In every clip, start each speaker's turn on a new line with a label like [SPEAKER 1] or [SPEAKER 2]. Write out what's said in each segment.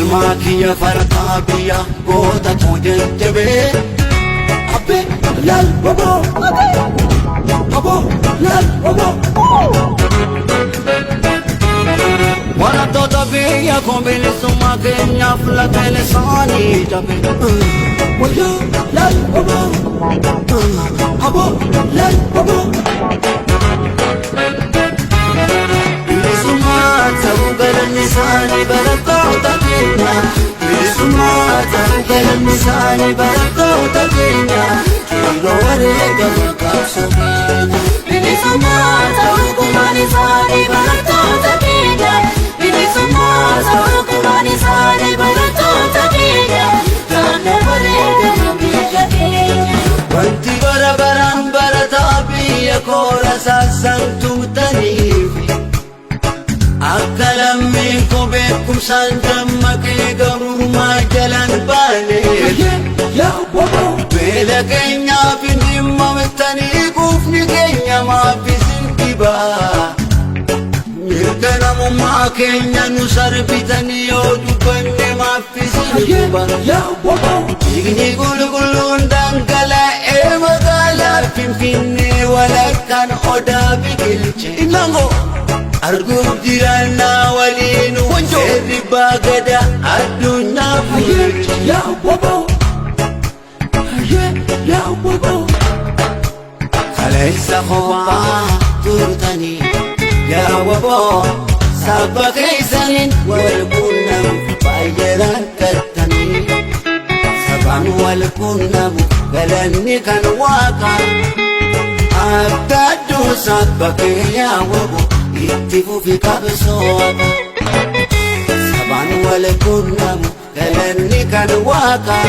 [SPEAKER 1] Falmaa kiyya fardaa biyya goota koo jajjabee. Abbee laal waboo. Aboo laal waboo. Barattoota biyya koo bilisummaa keenyaaf lafeen isaanii cabe. Wayyoo laal waboo. Aboo laal waboo. Bilisummaa ta'uu galanni isaanii barattoota keenya. Bilisummaa ta'uu galanni isaanii barattoota keenya. Qeerroo wareegama qabsoo keenya.
[SPEAKER 2] Bilisummaa ta'uu gumaan isaanii barattoota keenya. Bilisummaa ta'uu gumaan isaanii barattoota keenya. Naannoo wareegama biyya keenya.
[SPEAKER 1] Wanti bara baraan barataa biyya koora saassan tumtaniif akka lammiin koo beekumsaan dammaqee gabrummaa jalaan baane. Beela keenyaaf hin dhimmamtanii quufni keenya maaf isin dhibaa. Mirga namummaa keenya nu sarbitanii yoo dubbanne maaf isin dhiba. Dhiigni qulqulluun dhangala'ee magaalaa Finfinnee walakkaan odaa biqilche. Innangoo arguuf jiraannaa waliin seerri baagada addunyaa bulche. Kaleessa kophaa turtanii yaa waboo saba keessaniin wal quunnamuuf baay'ee rakkattanii. Sabaan wal quunnamu galanni kan waaqaa akka adduu saba kee waboo itti fufi qabsoo. Sabaan wal quunnamu galanni kan waaqaa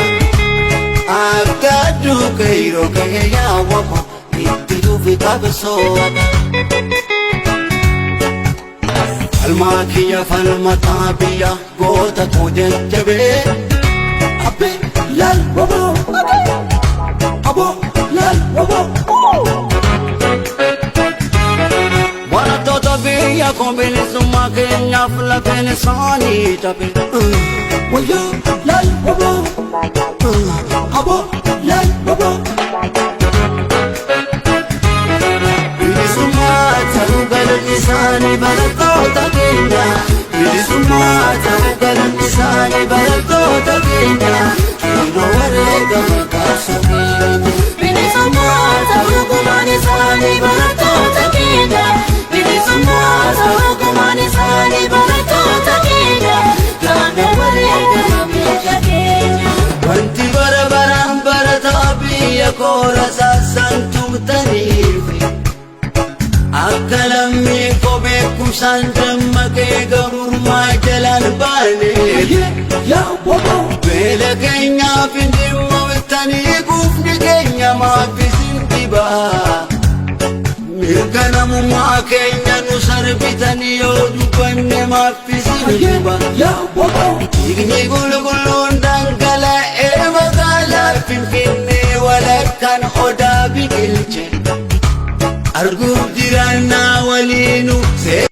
[SPEAKER 1] akka adduu keeroo kee waboo itti fufi qabsoo. Falmaa kiyya falmataa biyya goota koo jajjabee. Abbee laal waboo. Aboo laal waboo. Barattoota biyya koo bilisummaa keenyaaf lafeen isaanii cabe. Wayyoo laal waboo. Aboo laal waboo. Bilisummaa ta'uu galanni isaanii barattoota keenya. Bilisummaa ta'uu galanni isaanii barattoota keenya. Qeerroo wareegama qabsoo keenya.
[SPEAKER 2] Bilisummaa ta'uu gumaan isaanii barattoota keenya. Bilisummaa ta'uu gumaan isaanii barattoota keenya. Naannoo wareegama biyya keenya.
[SPEAKER 1] Wanti bara baraan barataa biyya koora saassan tumtaniif akka lammiin koo beekumsaan dammaqee gabrummaa jalaan baane. Beela keenyaaf hin dhimmamtanii quufni keenya maaf isin dhibaa. Mirga namummaa keenya nu sarbitanii yoo dubbanne maaf isin dhiba. Dhiigni qulqulluun dhangala'ee magaalaa Finfinnee walakkaan odaa biqilche. Arguuf jiraannaa